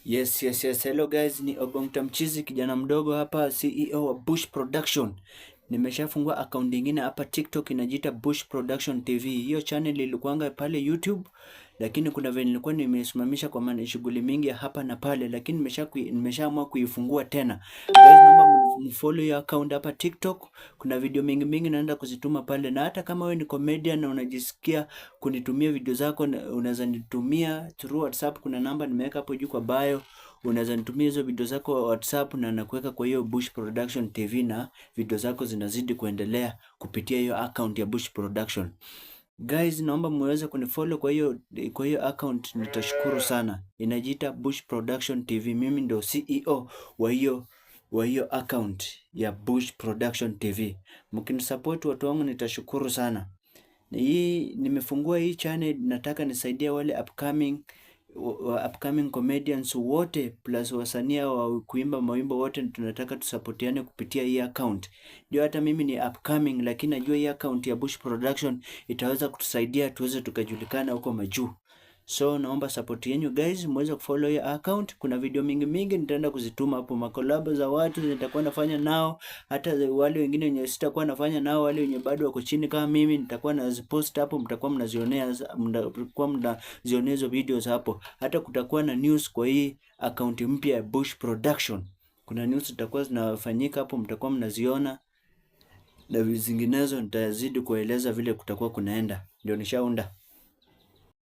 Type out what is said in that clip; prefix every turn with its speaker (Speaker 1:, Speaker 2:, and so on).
Speaker 1: Yes, yes, yes. Hello guys, ni Ogongta Mchizi, kijana mdogo hapa, CEO wa Bush Production. Nimeshafungua account nyingine hapa TikTok inajiita Bush Production TV. Hiyo channel ilikuanga pale YouTube, lakini kuna vile nilikuwa nimesimamisha kwa maana shughuli mingi ya hapa na pale, lakini nimeshaamua kuifungua tena. Guys, naomba mfollow hiyo account hapa TikTok. Kuna video mingi mingi naenda kuzituma pale, na hata kama wewe ni comedian na unajisikia kunitumia video zako, unaweza nitumia through WhatsApp. Kuna namba nimeweka hapo juu kwa bio, unaweza nitumia hizo video zako WhatsApp na nakuweka kwa hiyo Bush Production TV, na video zako zinazidi kuendelea kupitia hiyo account ya Bush Production. Guys, naomba muweze kunifollow kwa hiyo account, nitashukuru sana. Inajiita Bush Production TV. Mimi ndo CEO wa hiyo account ya Bush Production TV. Mkinisupport watu wangu, nitashukuru sana. Hii nimefungua hii channel, nataka nisaidie wale upcoming comedians wote plus wasanii wa kuimba mawimbo wote, tunataka tusupportiane kupitia hii account. Ndio hata mimi ni upcoming, lakini najua hii account ya Bush Production itaweza kutusaidia tuweze tukajulikana huko majuu. So naomba support yenu guys, muweze kufollow hii account. Kuna video mingi mingi nitaenda kuzituma hapo, makolabo za watu nitakuwa nafanya nao, hata wale wengine wenye sitakuwa nafanya nao, wale wenye bado wako chini kama mimi, nitakuwa nazipost hapo, mtakuwa mnazionea hizo videos hapo. Hata kutakuwa na news kwa hii account mpya ya Bush Production. Kuna news zitakuwa zinafanyika hapo, mtakuwa mnaziona na zinginezo nitazidi kueleza vile kutakuwa kunaenda. Ndio nishaunda.